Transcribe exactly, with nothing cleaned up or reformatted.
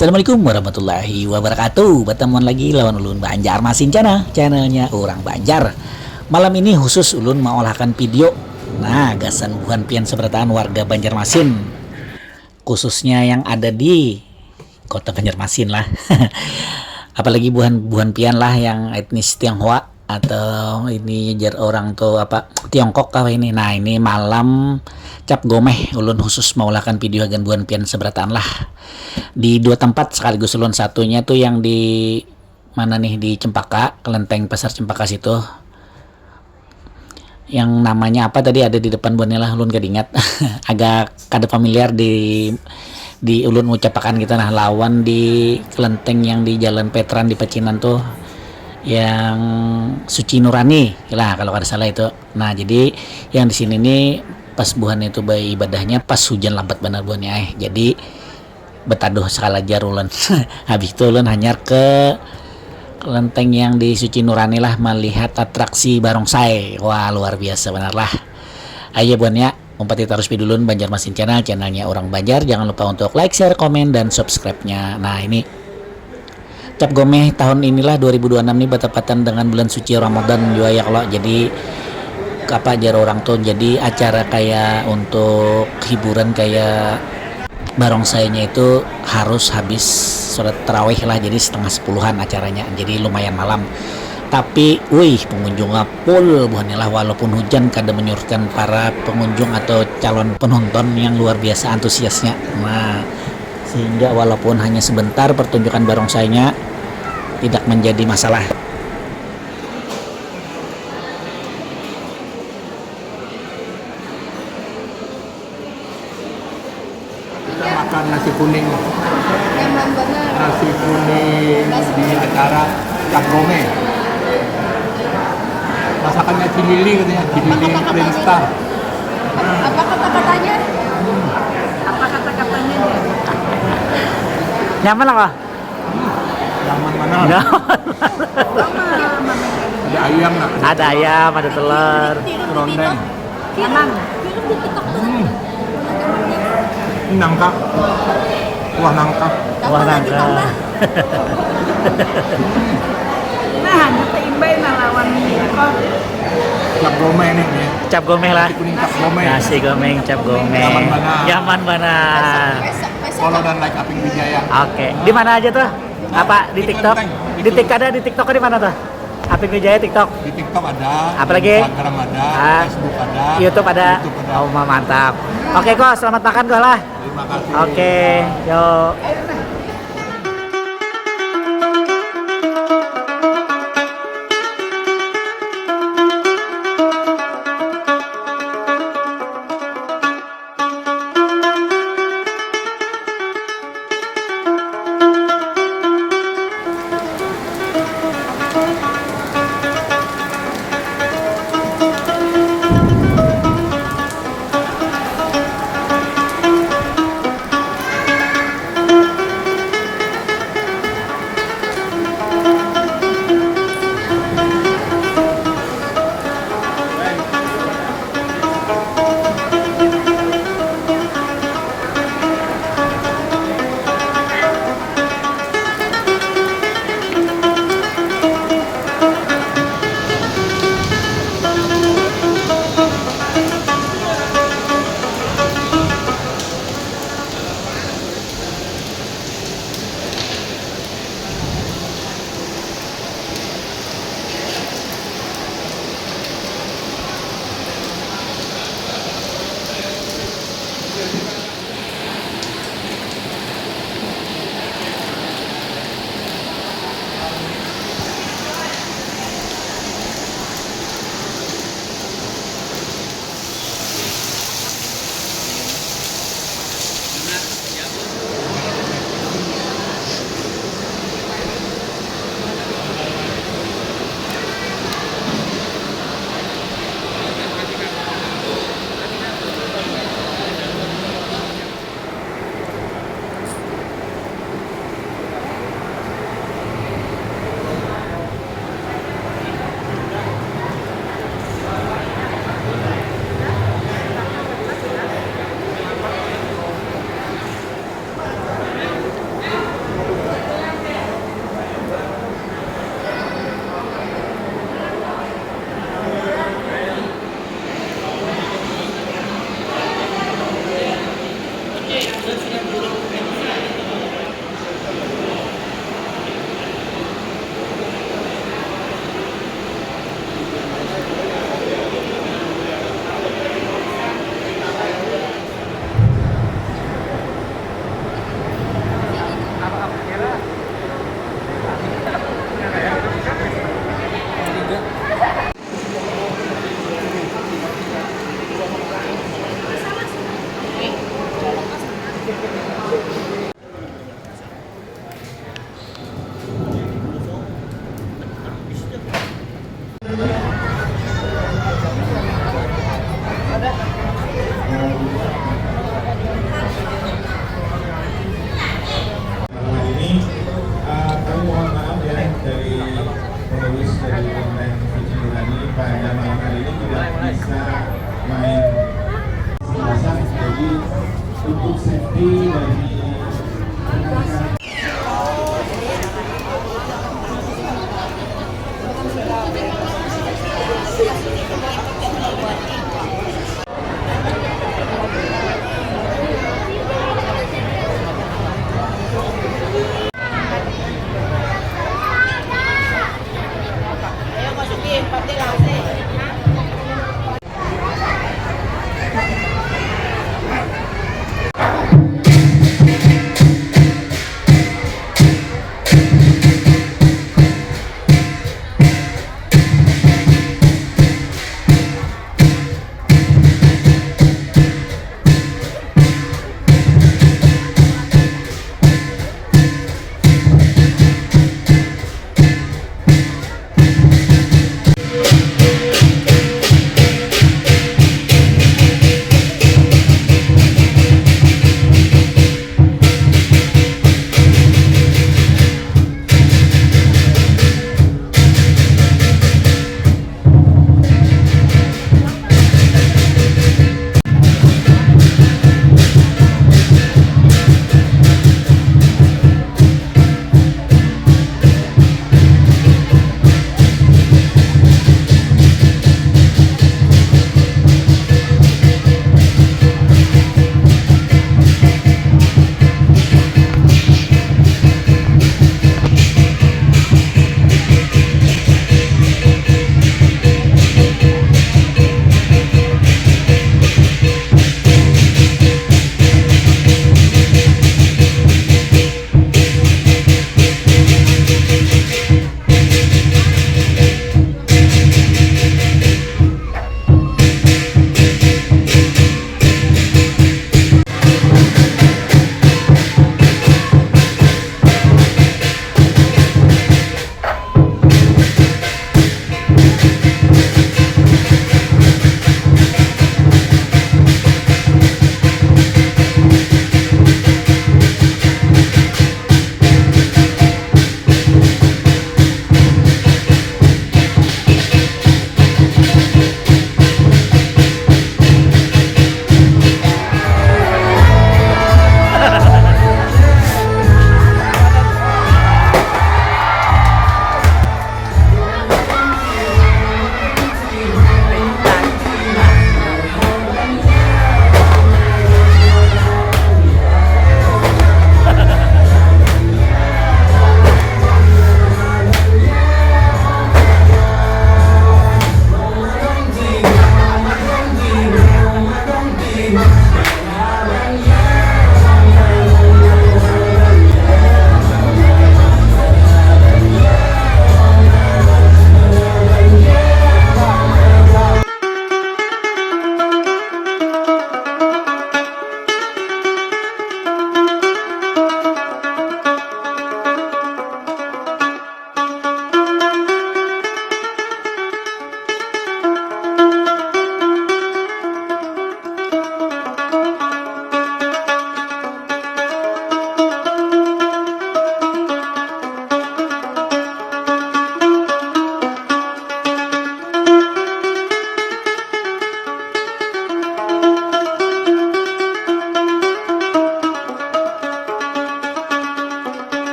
Assalamualaikum warahmatullahi wabarakatuh. Batamuan lagi lawan ulun Banjarmasin Channel, channelnya urang Banjar. Malam ini khusus ulun maolahakan video. Nah, gasan buhan pian sabarataan warga Banjarmasin, khususnya yang ada di kota Banjarmasin lah. Apalagi buhan buhan pian lah yang etnis Tionghoa atau ini jar orang tuh apa Tiongkok kah ini. Nah, ini malam cap gomeh ulun khusus maulahakan video hagan buhan pian sabarataan lah. Di dua tempat sekaligus ulun, satunya tuh yang di mana nih, di Cempaka, kelenteng Pasar Cempaka situ. Yang namanya apa tadi ada di depan buhannya lah, ulun kada ingat. Agak kada familiar di di ulun ngucapakan gitu nah, lawan di kelenteng yang di Jalan Petran di Pacinan tuh, yang Suci Nurani lah kalau kada salah itu. Nah, jadi yang di sini nih pas buhan itu baibadahnya pas hujan labat banar buhannya eh. Jadi betaduh sakalajar ulun. Habis itu ulun hanyar ke kelenteng yang di Suci Nurani lah melihat atraksi barongsai. Wah, luar biasa banar lah. Ayo buhan ya, umpati tarus video ulun Banjarmasin Channel, channelnya orang Banjar. Jangan lupa untuk like, share, komen, dan subscribe-nya. Nah, ini cap gomeh tahun inilah dua ribu dua enam nih batapatan dengan bulan suci Ramadan jua ya kalau. Jadi apa jar orang tuh, jadi acara kayak untuk hiburan kayak barongsainya itu harus habis sholat tarawih lah, jadi setengah sepuluhan acaranya, jadi lumayan malam. Tapi wih, pengunjungnya full buhannya lah, walaupun hujan kada menyurutkan para pengunjung atau calon penonton yang luar biasa antusiasnya. Nah, sehingga walaupun hanya sebentar pertunjukan barongsainya tidak menjadi masalah. Kita makan nasi kuning. Nyaman banget. Nasi kuning di acara cap gomeh. Masakannya Cilili katanya, Cilili Apa kata-katanya? Prinstar. Apa kata-katanya? Apa kata-katanya? Nyaman apa? Nyaman mana? Nyaman. Ada ayam nggak? Ada ayam, ada telur. Serondeng. Nyaman. Hmm. Ini nangka. Kuah nangka. Kuah nangka. Nah, hanya teimbai nah lawan mie. Cap gomeh nih, nih. Cap gomeh lah. Nasi kuning cap gomeh. Nasi gomeh cap gomeh. Nyaman banar. Nyaman banar. Besok, besok. Follow dan like Aping Wijaya. Oke. Di mana aja tuh? Apa di TikTok? Di tik-, ada di TikTok di mana tuh? Aping Wijaya TikTok. Di TikTok ada, Apa lagi? Instagram ada, Ah. Facebook ada, YouTube ada. YouTube ada. Oh, ma-, mantap. Oke, Ko, selamat makan, Ko, lah. Terima kasih. Oke, yuk. Nah, ini uh, kami mohon maaf ya dari penulis dari konten Fiji Nurani pada malam hari ini tidak bisa main. Jadi untuk safety dari